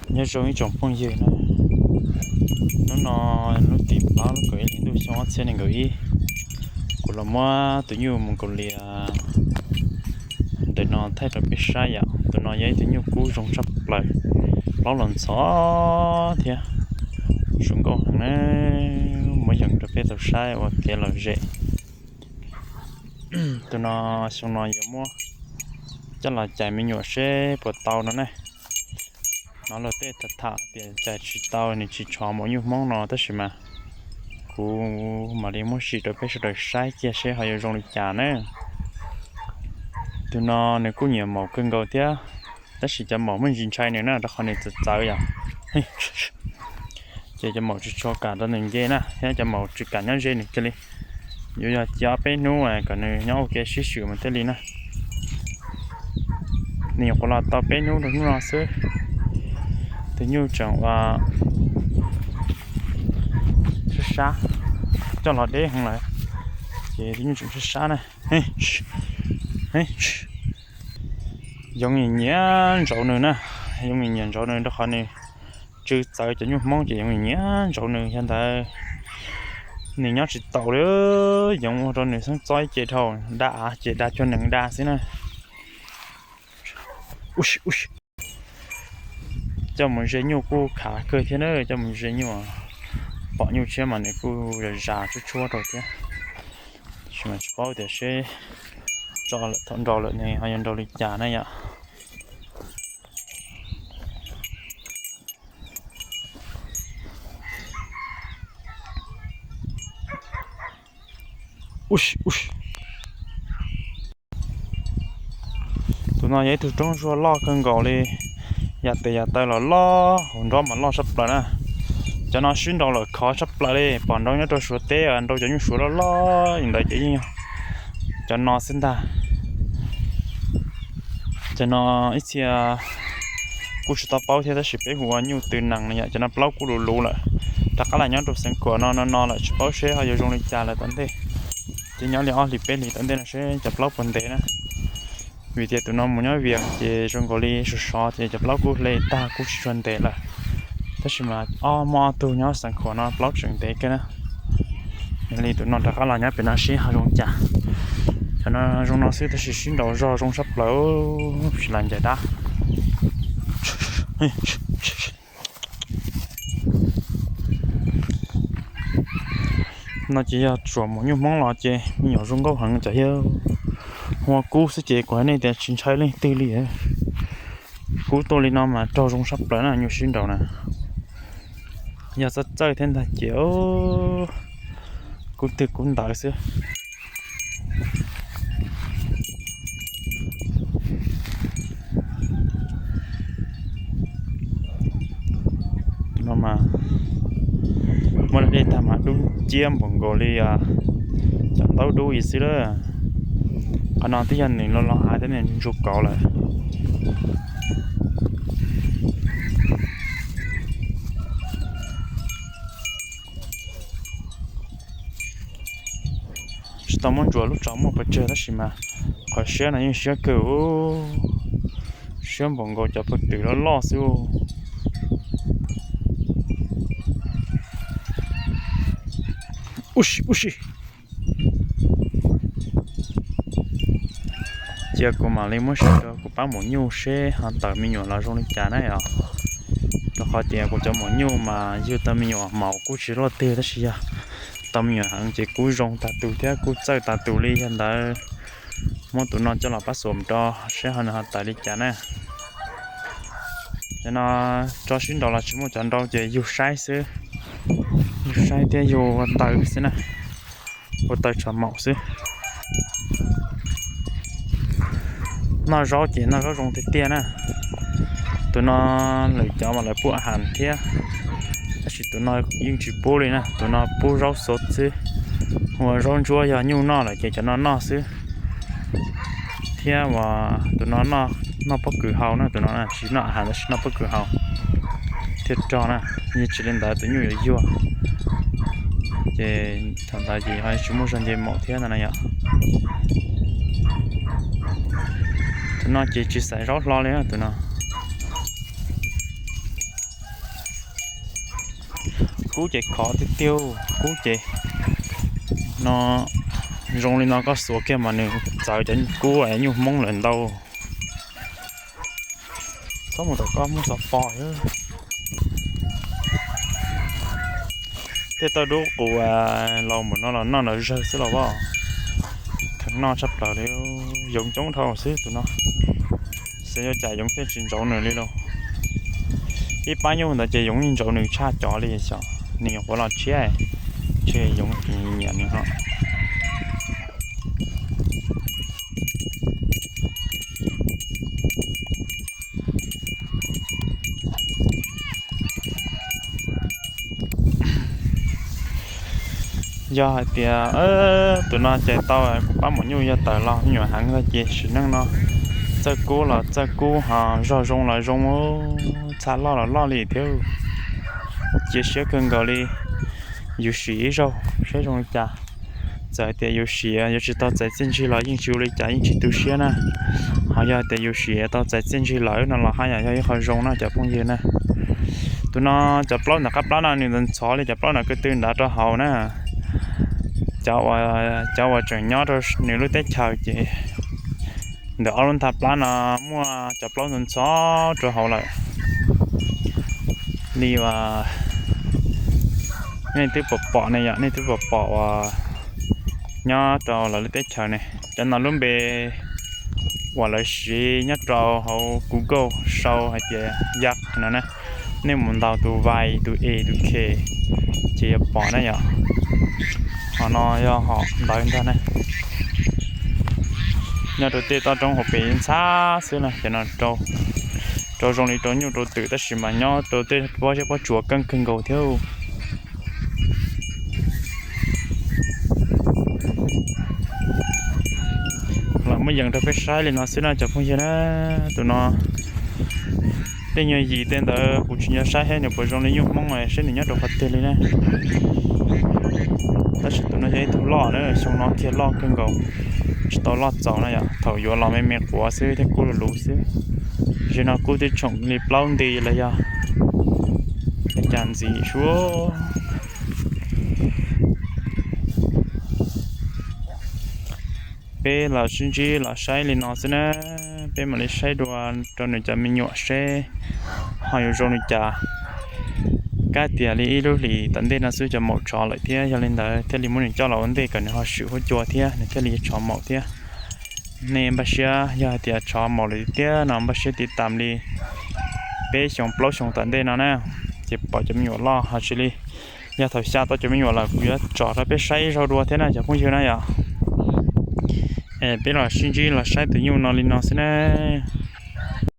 Nyob zoo ib tsoom phooj ywg na, hnub no lub tim plaub lub kaum ib hlis ntuj xyoo ob txhiab nees nkaum ib, kuv los muab tus nyuj Mongolia ntawm no thaij rau peb saib yom. Tus no yog ib tug nyuj kub zoo tshaj plaws, plaub los ntxhov thiab zoo nkauj heev na, muab yees rau peb tau saib ua kev lom zem. Tus no xyoo no yuav muab coj los cais me nyuam seb puas tau no ne. Hnov luag tej tham tham tias cais tsis tau nws tsis tshov maum nyuj Hmoob no tab sis mas kuv mam li muab sim rau peb sawv daws saib kiag seb ho yuav zoo li cas na. Tus no nws kuj nyiam maum kawg nkaus thiab, tab sis cov maum muaj ntsis ntshai nws na rau qhov nws txawv txawv yom. Ces cov maum tsis tshua kam rau nws nce na thiab cov maum tsis kam nyob ze nws kiag li. Yuav yog cia ob peb hnub kom nws nyob ua ke sib swm mas thiaj li na. Nws nyuam qhuav los tau peb hnub rau hnub no xwb. Tus nyuj tseem ua sab sab, coj los deb heev lawm, ces tus nyuj tseem sab sab na. Yoov nyiam nyiam ntsauv nws na, yoov nyiam nyiam ntsauv nws rau qhov nws tsw txawv cov nyuj Hmoob ces yoov nyiam nyiam ntsauv nws. Yog ntawd nws nyob tsis taus li, yoov ua rau nws xeeb txob ib ce dhau, da av ces da cuag nees da xwb na. Coj mus ze nyuj kuj khav kawg thiab na, coj mus ze nyuj, pom nyuj tshiab mas nws kuj zam zam tshuab tshuab rau thiab. Tab sis mas tsis paub tias seb tso lawm thaum nrau lawm ne ho yuav nrau li cas na yom. Tus no yog ib tug roob zuag loj kawg nkaus li, yam tes yam taw los loj, hauv nrob mas loj tshaj plaws na. Cov no sib nraus lawm khov tshaj plaws li, pom nraus nyob rau Suav teb, nraus cov nyuj Suav loj loj li ntawd ces yeej yog cov no xwb ntag. Cov no ib txhia kuj tsis tau paub thiab tab sis peb hu ua nyuj tw nees no yom. Cov no plaub kuj luv luv lawm, rov qab los nyob rau xeev khuam no no no lawm, tsis paub seb ho yuav zoo li cas lawm tom ntej. Ces nyob li ob hlis peb hlis tom ntej no seb cov plaub puas ntev na. Vim tias tus no mus nyob Vias ces zoo nkaus li sov sov ces cov plaub kuj hle tag kuj tsis tshua ntev lawm. Tab sis mas ob muaj ob tug nyob xeev khuam no plaub tseem ntev kawg na. Yog li tus no rov qab los nyob pem no seb ho zoo cas. Cov no zoo no xwb tab sis sib nraus zog zoo tshaj plaws, tsis lam ncaim dab. No ces yog tsuam maum nyuj Hmoob los ces me nyuam zoo nkauj heev, cov yawg hu ua kub xwb ces kuv hais nej tias tsis ntshai leej twg li. Kub tuaj li no mas raug zoo tshaj plaws na, nyuj sib nraus na. Yog txawj txawj thiab ntag ces kub twg kub ntawd xwb. No mas muab dej tag mas dub nciab npaum nkaus li cov ntaub dub ib xwb lawm. Qhov no twb yog nws los los av thiab nws ntsuj kauv lawm. Tsis tau muab ntsuas lub tsos muaj pes tsawg tab sis mas qhov siab no yeej siab kawg, siab npaum nkaus cov pawg twm loj loj xwb. Ub si ub si. Cia kuv mam li muab sim rau kuv pab maum nyuj seb ho tawm me nyuam los zoo li cas na yom. Rau qhov tias kuv cov maum nyuj mas yug tau me nyuam maum kuj tsis luaj twg tab sis yog tau me nyuam heev ces kuj zoo tag tus thiab kuj txawj tag tus li. Yog ntawd muab tus no coj los pab xuam rau seb ho nws ho tawm li cas na. Cov no tso sib nraus los tsis muaj cov nrau ces yug saib xwb, yug saib thiab yug ua taw xwb na, ua taw tso maum xwb. Noj zaub ces noj zaub zoo tiag tiag na. Tus no lwm cov mas lawv pub a has thiab, tab sis tus no yeej tsis pub li na, tus no pub zaub xov xwb. Ua zaub ntsuab yog nyuj noj lawm ces cov no noj xwb. Thiab uas tus no noj pob kws hau na, tus no tsis noj a has tab sis noj pob kws hau thiaj rog na. Yog tsis li ntawd tus nyuj yuav yuag, ces thaum ntawd ces ho tsis muaj zog nce maum thiab ntag na yom. Tus no ces tsis xaiv zaub hlo li tus no. Kub ces khov tiag tiag, kub ces no zoo li no koj xuav kiag mas nws txawv cov kub nyuj Hmoob lawm ntau. Txhob mus tom koj muab xov pos. Tej tauj dub qus laus npaum no los noj nrov zawg xwb los as. Kheev noj tshaj plaws li, yoov coob dhau xwb tus no. Xyov yuav cas yoov thiaj tsis ntsauv nws li lauj. Ib pab nyuj ntawd ces yoov yeej ntsauv nws tshaj cov li xyov. Nws nyuam qhuav los tshiab, ntshe yoov tsis nyiam nws no. Yog hais tias tus no cais tau kuv pab maum nyuj yog tawm los me nyuam heev lawm ces sim neej no txawj kub los txawj kub, ho zog zoo los zoo, txha loj los loj li thiab. Cia siab kawg nkaus li. Yus sim ib zaug saib zoo li cas. Txawm hais tias yus sim yuav tsis tau txais txiaj ntsig los yeej tsis ua li cas, yeej tsis tu siab na. Ho yog hais tias yus sim tau txais txiaj ntsig lawm no los haj yam yog ib qho zoo no cov phooj ywg na. Tus no cov plaub ntawm qab plab no nws ntxhov li cov plaub ntawm ko tw nrad rau hauv na. Cov uas tseem nyob rau nws lub teb chaws ces ntawm ob lub ntha plab no muaj cov plaub ntxhov ntxhov rau hauv lawm. Li uas nej twb pom pom ne yom, nej twb pom pom uas nyob rau lawv lub teb chaws ne. Cov no lub npe uas lawv siv nyob rau hauv Google sau hais tias yak no na. Nej mus ntaus tus vais, tus e, tus khe ces yuav pom na yom. Hom no yog hom ntawv ntag na. Nyob rau tej toj roob hauv pes ntxhab xwb na, cov no rau zoo li rau nyuj rau twm tab sis mas nyob rau tej pob zeb pob tsuas keej kawg nkaus thiab. Los muab yees rau peb saib li no xwb na cov phooj ywg na. Tus no tej nyuag yim tej ntawd kuv tsis nco saib thiab nws puas zoo li nyuj Hmoob, saib nws nyob rau qhov twg li na. Tab sis tus no yog ib tug loj na, xyoo no kiag loj kawg nkaus, tsis tau loj txaus na yom. Thaum yuav los me me quav xwb thiab kub luv luv xwb. Zaum no kub twb tshoom li plaub nti los yog li cas ntxiv suab. Peb los sib ntsib los saib li no xwb na, peb mam li saib dua rau nws cov me nyuam seb ho yuav zoo li cas. Kab tias li ib lub hlis tom ntej no xwb cov maum tshov lawm thiab, yog li ntawd thiaj li muab nws coj los ua ntej kom nws ho swm huab cua thiab nws thiaj li tshov maum thiab. Nej npaj siab, yog hais tias tshov maum lawm tiag no npaj siab tiv tam li peb xyoos plaub xyoos tom ntej no na, ces pom cov me nyuam loj ho tsis li. Yog thaum xya tau cov me nyuam lawm kuv yuav tsom rau peb saib ib zaug dua thiab na cov phooj ywg na yom. Es peb los sib ntsib los saib tus nyuj no li no xwb na.